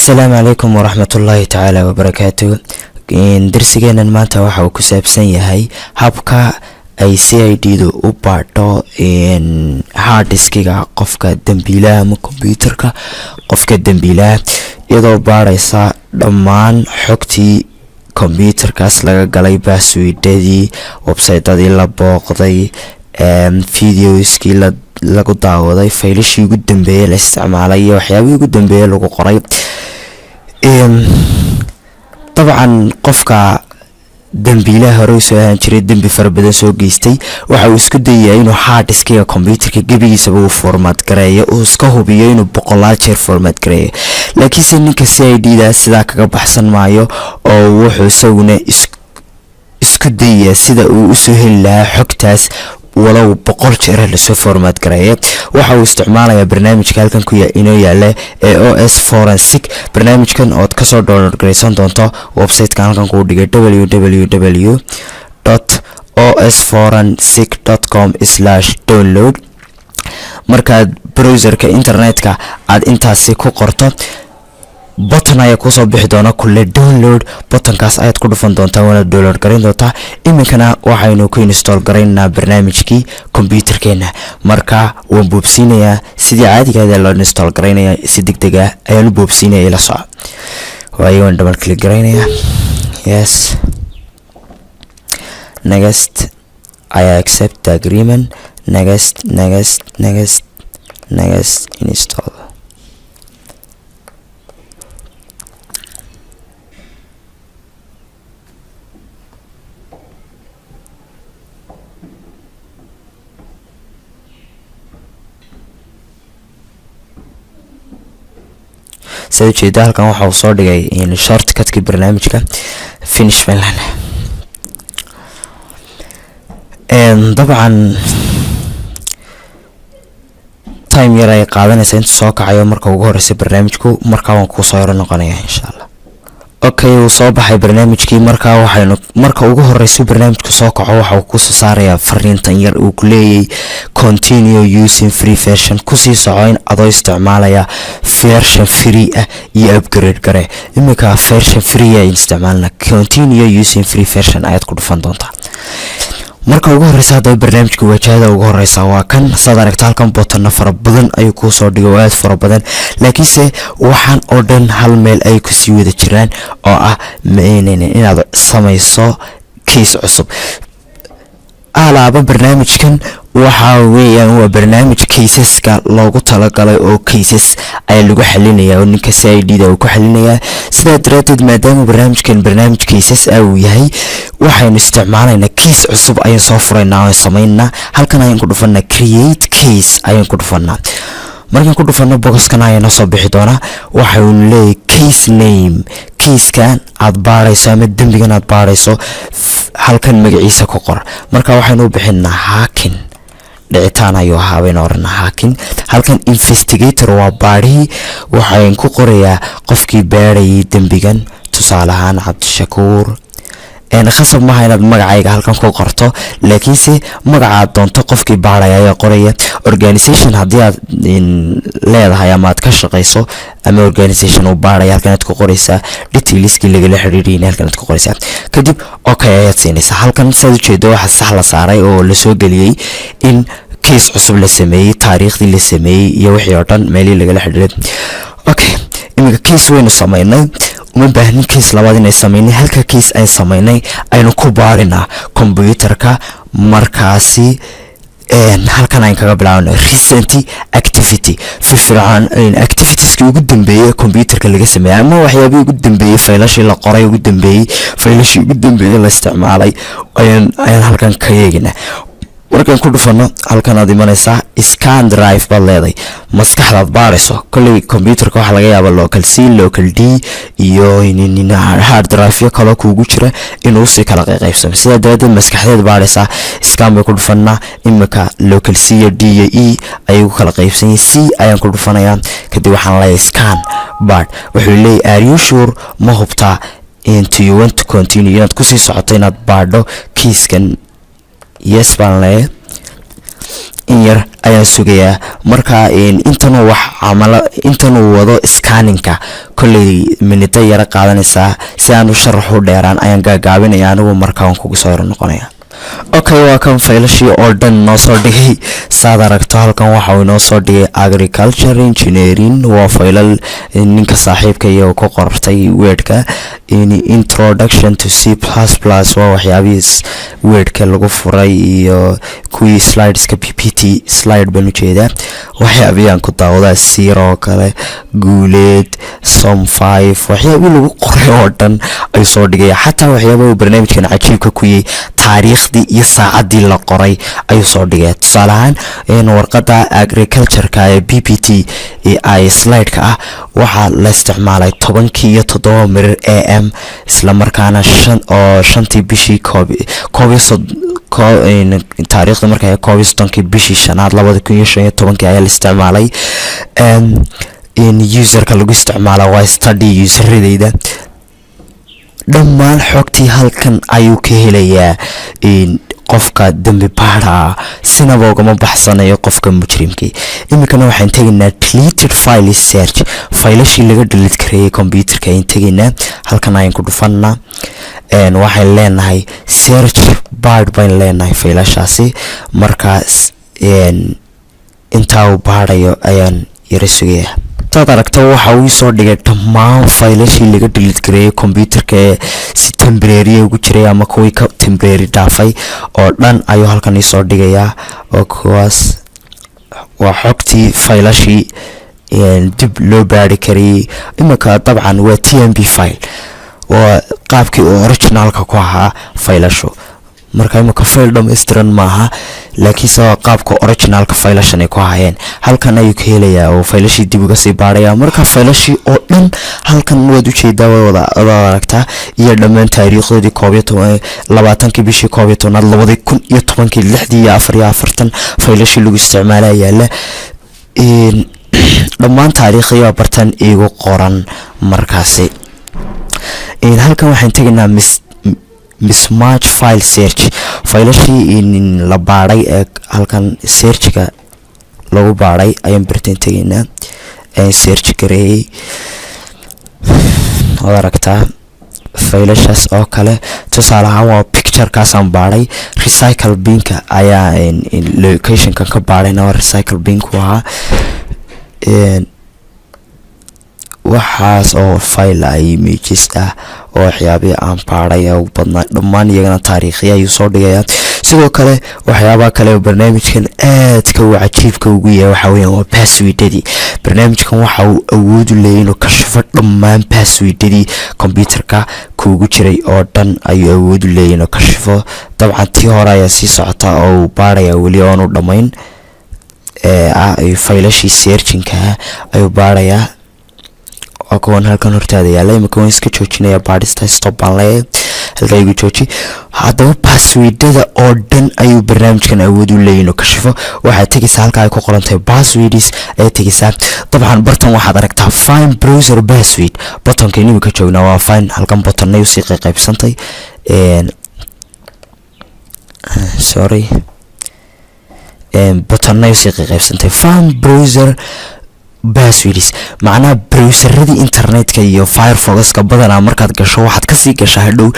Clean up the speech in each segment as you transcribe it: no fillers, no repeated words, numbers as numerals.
Asalaamu calaykum waraxmatullaahi tacaala wabarakaatu. Darsigeenan maanta waxa uu ku saabsan yahay habka ay CID du u baadho hard diskiga qofka dembiilaha ama computerka qofka dembiilaha, iyadoo baadhaysa dhammaan xogtii computerkaas laga galay, passwordadii, websitadii la booqday, videoskii lagu daawaday, faylashii ugu dambeeyey la isticmaalay iyo waxyaabihii ugu dambeeyey lagu qoray. Dabcan, qofka dembiilaha hore usoo ahaan jiray, dembi fara badan soo geystay, waxa uu isku dayayaa inuu hard diskiga computerka gebigiisaba uu format gareeyo, uu iska hubiyo inuu boqolaal jeer format gareeyo. Laakiinse ninka CID da sidaa kaga baxsan maayo, oo wuxuu isaguna isku dayayaa sida uu usoo heli lahaa xogtaas, walow 100 jeer lasoo format gareeya. Waxa uu isticmaalayaa barnaamijka halkan ku inoo yaala ee OSForensic. Barnaamijkan ood kasoo download garaysan doonto websitekan halkan kuu dhigay, www.osforensic.com/download. Markaad browserka internetka aad intaasi ku qorto, button ayaa kusoo bixi doona kule download. Buttonkaas ayaad ku dhufan doontaa, waana download garayn doontaa. Iminkana waxaynu ku install garaynaa barnaamijkii computerkeena. Marka waan boobsiinayaa, sidii caadigaada loo install garaynaya, si deg deg ah ayaan u boobsiinaya. Ila soco. Waayo, waan double click garaynaya. Yes, next, I accept the agreement, next, next, next, next, install. Sidaad ujeeda, halkan waxa uu soo dhigay shortcutkii barnaamijka. Finish baan leenahay. Dabcan, time yar ay qaadanaysa inta soo kacayo marka ugu horeysa barnaamijku. Markaa waan kuusoo yaro noqonaya, insha Allah. Okay, uu soo baxay barnaamijkii. Markaa waxaynu, marka ugu horeysa barnaamijku soo kaco, waxa uu kusoo saarayaa fariintan yar uu ku leeyay "Continue using free version", kusii soco in adoo isticmaalaya version free ah iyo upgrade gare. Iminka version free ay isticmaalna. "Continue using free version" ayaad ku dhufan doontaa marka ugu horeysa. Haddaba, barnaamijka wajahada ugu horeysa waa kan. Saad aragta, halkan buttono fara badan ayuu kuusoo dhigay oo aada fara badan, laakiinse waxaan oo dhan hal meel ay kusii wada jiraan, oo ah inaad samayso case cusub. Alaaba barnaamijkan waxa weeyaan waa barnaamij caseska loogu talagalay, oo cases ayaa lagu xalinaya, oo ninka CID da uu ku xalinayaa. Sidaa daraadeed, maadaama barnaamijkan barnaamij cases ah uu yahay, waxaynu isticmaalaynaa case cusub ayaan soo furaynaa oo samaynaa. Halkan ayaan ku dhufanaa, "Create case" ayaan ku dhufanaa. Markaan ku dhufano, boxkan ayaa noo soo bixi doonaa. Waxaynu leeyahay "Case name", casekan aad baarayso ama dembigan aad baarayso halkan magaciisa ku qor. Marka waxaynu u bixinaa hacking, dhicitaan ayuu ahaa baynu oranaa, hacking. Halkan "Investigator" waa baadhihii. Waxaan ku qorayaa qofkii baadhayay dembigan, tusaale ahaan Cabdishakuur. Khasab maaha inaad magacayga halkan ku qorto, laakiinse magacaad doonto qofkii baadhaya ayaa qoraya. "Organization" haddii aad leedahay ama aad ka shaqayso ama organization uu baadhaya, halkan aad ku qoraysaa. Detailskii lagala xiriiriyayna halkan aad ku qoraysaa. Kadib "Okay" ayaad siinaysaa. Halkan sidaad ujeedo, waxaa sax la saaray oo lasoo geliyey in case cusub la sameeyey, taariikhdii la sameeyey iyo wixii oo dhan, meelihii lagala xidhiiray. Okay, iminka case waynu sameynay, uma baahnin case labaad inay sameynay. Halka case ay sameynay aynu ku baarinaa computerka. Markaasi halkan ayn kaga bilaabno "Recent activity", firfircoon activitieski ugu dambeeyey computerka laga sameeyey ama waxyaabihii ugu dambeeyey, faylashii la qoray ugu dambeeyey, faylashii ugu dambeeyey la isticmaalay ayaan halkan ka eeginaa. Markaan ku dhufano, halkan aad imanaysaa, "Scan drive" baad leeday. Maskaxdaad baarayso, kolley computerka waxaa laga yaaba local C, local D iyo hard drive kaloo kuugu jira inuu si kala qayqaybsamo. Sidaa daraadeed maskaxdeed baaraysaa, "Scan" bay ku dhufanaa. Imika local C iyo D iyo E ayay ku kala qaybsan yihiin. C ayaan ku dhufanayaa. Kadib waxaan leeyahay "Scan", baadh. Wuxuu leeyahay "Are you sure?", ma hubtaa, "Do you want to continue?", inaad kusii socoto inaad baadho kiiskan. "Yes" baan leeyahay. In yar ayaan sugayaa. Marka intanuu wax camalo, intanuu wado scanning-ka, kolley minito yaro qaadanaysaa. Si aan u sharaxu dheeraan ayaan gaagaabinaya anigu. Markaa waan kugu soo yaro noqonaya. Okay, waa kan faylashii oo dhan noo soo dhigay. Saad aragto, halkan waxa uu inoo soo dhigay agriculture engineering, waa faylal ninka saaxiibka iyo ku qortay Word-ka. Introduction to C++, waa waxyaabihii Word-ka lagu furay iyo kuwii slides-ka, PPT slide baan ujeedaa, waxyaabihii aan ku daawadaa, sir oo kale, guuleed, som five, waxyaabihii lagu qoray oo dhan ayuu soo dhigaya. Xataa waxyaabaha uu barnaamijkan cajiibka ku yahay, taariikhdii iyo saacaddii la qoray ayuu soo dhigaya. Tusaale ahaan, warqadda agriculture-ka ee PPT ay slide-ka ah waxaa la isticmaalay 10-kii iyo 7 mirir AM, isla markaana shan oo shantii bishii koob iyo taariikhda markaa 31-kii bishii shanaad 2015-kii ayaa la isticmaalay. User-ka lagu isticmaala waa study user-adeyda. Dhammaan xogtii halkan ayuu ka helayaa qofka dembi baada, sinaba ugama baxsanayo qofka mujrimkii. Iminkana waxaan tegaynaa deleted file search, faylashii laga delete kareeyay computer-ka ayaan tegaynaa. Halkan ayaan ku dhufanaa, waxaan leenahay search baadh bayn leenahay faylashaasi. Markaas intaa uu baadhayo ayaan yara sugayaa. Saad aragta, waxa uu soo dhigay dhammaan faylashii laga delete gareeyay computer-ka ee si temporary ugu jiray ama kuwii ka temporary dhaafay oo dhan ayuu halkan iisoo dhigayaa, oo kuwaas waa xogtii faylashii dib loo baari karayay. Iminka dabcan waa TMP file, waa qaabkii uu original-ka ku ahaa faylashu. Marka imika fayl dhammaystiran maaha, laakiinse waa qaabka original-ka faylashan ay ku ahaayeen. Halkan ayuu ka helayaa oo faylashii dib uga sii baaraya. Marka faylashii oo dhan halkan waad ujeedaa, way wada aragtaa, iyo dhammaan taariikhdoodii, 11, 20-kii bishii 11aad 2010-kii, 6:44 faylashii lagu isticmaalaya yaala. Dhammaan taariikhdii baa bartan iigu qoran. Markaasi halkan waxaan tegaynaa mismatch file search, faylashii la baadhay ee halkan search-ga lagu baadhay ayaan bartan tegaynaa, search gareeyey. Waad aragtaa faylashaas oo kale. Tusaale ahaan, waa picture-kaasaan baadhay, recycle bin-ka ayaa location-kan ka baadhayna waa recycle bin-ku ahaa. Waxaas oo file ah, images ah oo waxyaabihii aan baadhay ee ugu badnaa, dhammaan iyagana taariikhya ayuu soo dhigayaa. Sidoo kale, waxyaabaha kale oo barnaamijkan aadka uu cajiibka ugu yahay waxa weeyaan waa password-adii. Barnaamijkan waxa uu awood u leeyahy inuu kashifo dhammaan password-adii computer-ka kuugu jiray oo dhan ayuu awood u leeyahy inuu kashifo. Dabcan tii hore ayaa sii socota oo uu baadhayaa, weli oonu dhammayn ee ah faylashii searching-ka ayuu baadhayaa, waa kuwan halkan hortaada yaalla. Imika waan iska joojinaya baadhista, stop baan leeyahay, halkaa igu jooji. Haddaba password-ada oo dhan ayuu barnaamijkan awood u leeyahy inuu kashifo. Waxaad tegaysaa halka ay ku qoran tahay passwords ayaad tegaysaa. Dabcan bartan waxaad aragtaa find browser password. Button-ka imika joognaa waa find. Halkan button-nay usii qaybsantay, sorry, button-nay usii qaybsantay. Find browser passwords macnaha browser-adii internetka iyo Firefox-ka. Badanaa markaad gasho, waxaad kasii gashaa hadhow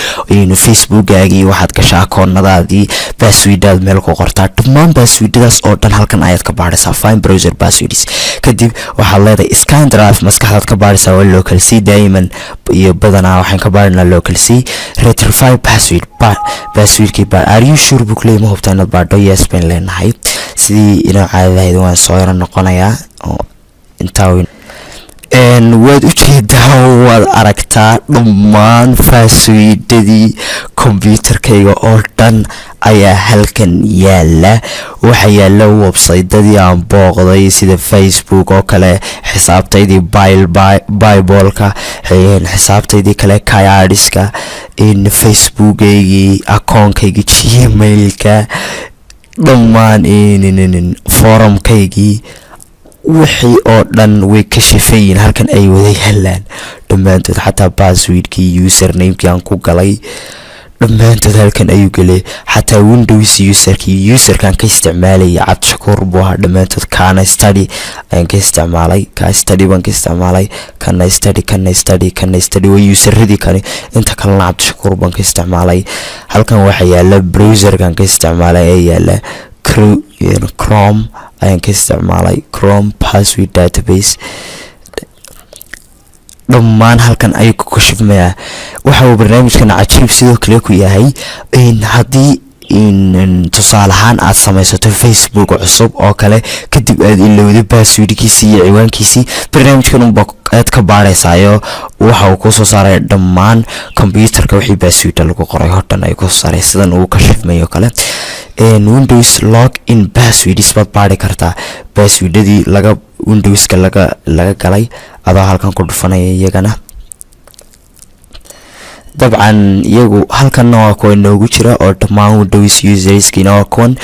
Facebookaagii, waxaad gashaa akoonadaadii, password-aad meel ku qortaa. Dhammaan password-adaas oo dhan halkan ayaad ka baadhaysaa, find browser passwords. Kadib waxaad leedahay scan drive, maskaxdaad ka baadhaysaa, waa local C daa'iman iyo badanaa waxaan ka baadhanaa local C. Retrieve password, password-kii baa. Are you sure buu kuleeyahy, ma hubtaa inaad baadho? Yes bayn leenahay. Sidii inoo caadadahayd waan soo yaro noqonayaa oo intaa waad ujeedaa, waad aragtaa, dhammaan password-adii computer-kayga oo dhan ayaa halkan yaala. Waxaa yaala website-adii aan booqday sida Facebook oo kale, xisaabtaydii PayPal-ka, xisaabtaydii kale kayadiska, Facebookaygii, akoonkaygii Gmail-ka, dhammaan forum-kaygii, wixii oo dhan way ka shifayiin, halkan ay wada yaalaan dhammaantood, xataa password-kii, username-kii aan ku galay. Dhammaantood halkan ayuu geliyay, xataa Windows userkii, userkan ka isticmaalaya Cabdishakuur buu ahaa. Dhammaantood kaana study ayaan ka isticmaalay, ka study baan ka isticmaalay, kana study, kana study, kana study, waa useradii kani. Inta kalena Cabdishakuur baan ka isticmaalay. Halkan waxaa yaala browserkan ka isticmaalay ee yaala Chrome ayaan ka isticmaalay, Chrome password database. Dhammaan halkan ayuu ku kashifmayaa. Waxa uu barnaamijkan cajiib sidoo kale ku yahay, haddii tusaale ahaan aad samaysato Facebook cusub oo kale, kadib aad ilowdo passwordkiisii iyo ciwaankiisii, barnaamijkan unba aad ka baadhaysaayo. Waxa uu kusoo saaray dhammaan computerka wixii password lagu qoray oo dhan ay kusoo saaray, sidan uu ka shifmayo kale. Windows log in passwords baad baadhi kartaa, passwordadii laga Windowska laga galay, adoo halkan ku dhufanaya iyagana. Dabcan iyagu halkanna waa kuwa inoogu jira oo dhammaan Windows userskiina waa kuwan.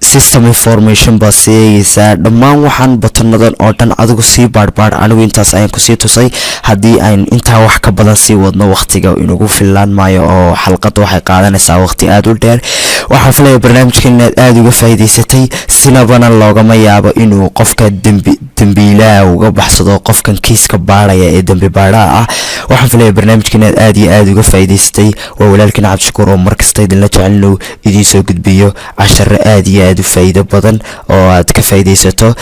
System information baad sii eegeysaa. Dhammaan waxaan buttonadan oo dhan adigu sii baadhbaadh. Anigu intaas ayaan kusii tusay. Haddii ayn intaa wax ka badan sii wadno, waqtiga inugu fillaan maayo oo xalqadda waxay qaadanaysaa waqti aada u dheer. Waxaan filaya barnaamijkan inaad aada uga faa'iidaysatay. Sinabana loogama yaabo inuu qofka dembi dembiilaha uga baxsado qofkan kiiska baadhaya ee dembi baadhaha ah. Waxaan filaya barnaamijkan inaad aada iyo aada uga faa'iidaysatay. Waa walaalkan Cabdishakuur oo markasta idinla jecel inuu idiin soo gudbiyo casharo aada iyo aada u faa'iido badan oo aad ka faa'iidaysato.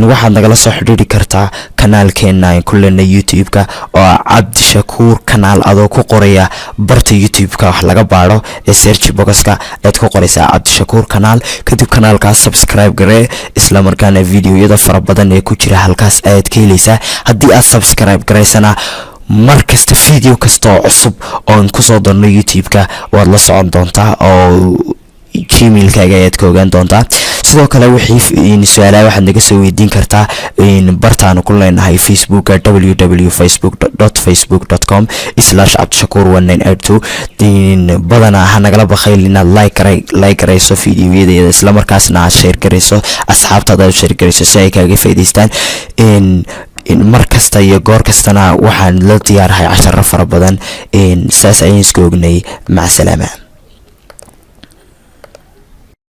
Waxaad nagala soo xidhiiri kartaa kanaalkeena aan ku leenay YouTube-ka oo ah Cabdishakuur Kanaal. Adoo ku qoraya barta YouTube-ka wax laga baadho ee search boxka ayaad ku qoraysaa Cabdishakuur Kanaal. Kadib kanaalkaas subscribe garee, isla markaana videoyada fara badan ee ku jira halkaas ayaad ka helaysaa. Haddii aad subscribe garaysana, mar kasta video kasta oo cusub oon kusoo darno YouTube-ka waad la socon doontaa oo Gmailkaaga ayaad ka ogaan doontaa. Sidoo kale wixii su-aalaha waxaad naga soo weydiin kartaa bartaanu ku leenahay Facebooka, www.facebook.facebook.com/cabdishakuur1982. Badanaa ha nagala bakhayl inaad like garayso videoyadeeda, islamarkaasna aad share garayso, asxaabtaada aad share garayso si ay kaaga faa'iidaystaan. Mar kasta iyo goor kastana waxaan la diyaarahay casharo fara badan. Saas ayaan isku ognay. Maca salaama.